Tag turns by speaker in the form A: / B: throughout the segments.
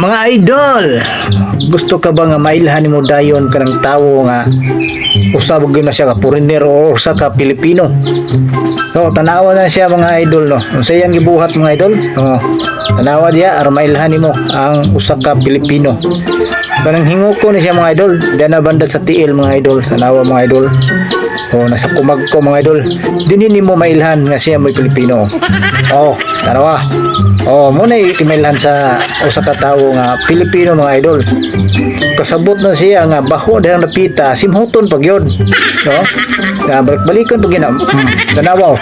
A: Mga idol, gusto ka ba nga mailhan nimo dayon kanang tawo nga usa gyud na siya ka foreigner o usa ka Pilipino? So, tanawa na siya, mga idol, no. Unsa iyang gibuhat, mga idol? Oh, tanawa diya aron mailhan nimo ang usa ka Pilipino. Kanang hinguko ni siya, mga idol, diyan na banda sa tiil, mga idol, tanawa, mga idol. Oh, nasa kumagko, mga idol. Dinhi nimo mailhan nga siya mo'y Pilipino. Oh, tanawa. Oh, mao na imailhan sa usa ka tawo nga Pilipino, mga idol. Kasabot na siya nga baho dihang napita, simhuton pag yun. No? Nga balik-balikon pag yun. Tanawa. Oh.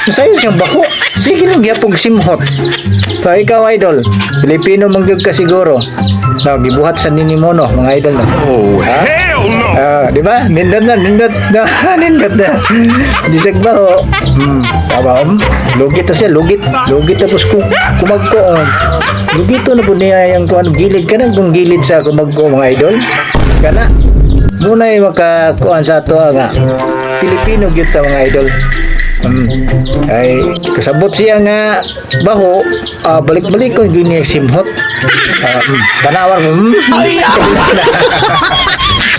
A: Sayo siyang baho. Sige lang gyapon simhot. So ikaw, idol, Pilipino man gyud ka siguro. No, gibuhat sa nini mo, no, mga idol, no.
B: Oh,
A: Ha?
B: hell no!
A: Ah, di ba? Nindot na, nindot na, nindot na. Bisag ba oh. Tama. Lugit to siya, lugit. Lugit tapos kumagko. Oh. Lugit to na po niya yung kuan gilid kanang kung gilid sa kumagko, mga idol. Kana. Muna yung makakuan sa ato nga Pilipino gyud ta, mga idol. Ay kasabot siya nga baho, balik-balik ko gyud niya simhot. Tanawar mo.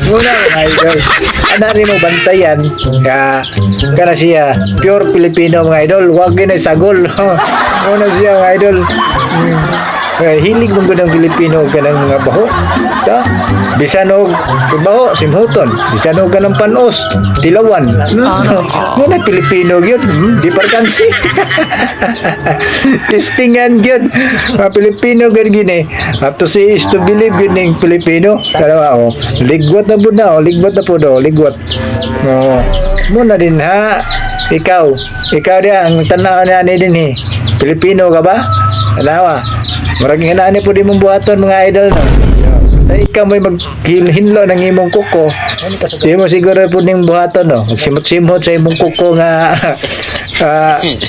A: Muna, mga idol. Ana rin mo bantayan ka kana siya pure Pilipino, mga idol. Wag gyud na sagol. Muna siya, mga idol. Kaya hilig mong ng Pilipino kanang mga baho. Ta? Bisan og baho, simhuton. Bisan og kanang panos, tilawan. Muna Pilipino gyud. Di parkansi. Testingan gyud. Mga Pilipino gyud gini. Have to see is to believe gyud ning Pilipino. Kaya oh, ligwat na pud na, oh, ligwat na pud oh, ligwat. Oh, muna din ha. Ikaw, ikaw diya ang tanaw na ni din eh. Pilipino ka ba? Tanawa. Murag nga ni po di mong buhaton, mga idol, no. Basta ikaw may maghinlo ng imong kuko. Di mo siguro po ning buhaton, no. Magsimot-simot sa imong kuko nga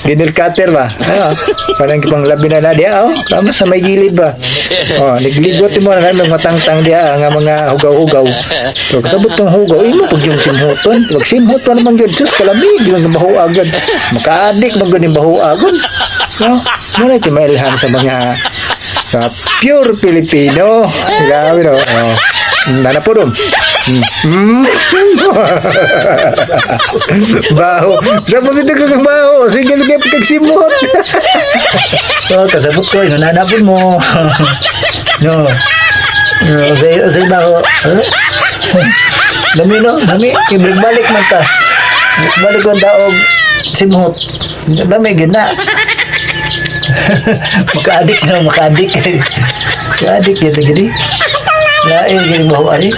A: ginil cutter ba? Ano? Parang kipang labi na na diya, oh. Tama sa may gilid ba? Oh, nagligot mo na namin matangtang diya nga mga hugaw-hugaw. So, kasabot tong hugaw, imo pag yung simhoton. Pag simhoton naman yun, sus, kalamig yung bahuagon. Makaadik man gud yung bahuagon. No? Muna ito mailhan sa mga sa pure Pilipino. Grabe, no? Oh. Nana po dun. Baho. Sa pagkita kang baho. Sige, lagay pagkagsimot. Oh, kasabot ko. Yung nanapon mo. No. No, say, say baho. Huh? Dami, no? Dami. Ibalik-balik man ta. Balik man ta og simhot. Dami, gina. Makaadik na, makaadik. Makaadik yun, gini. Lain, gini baho, ari.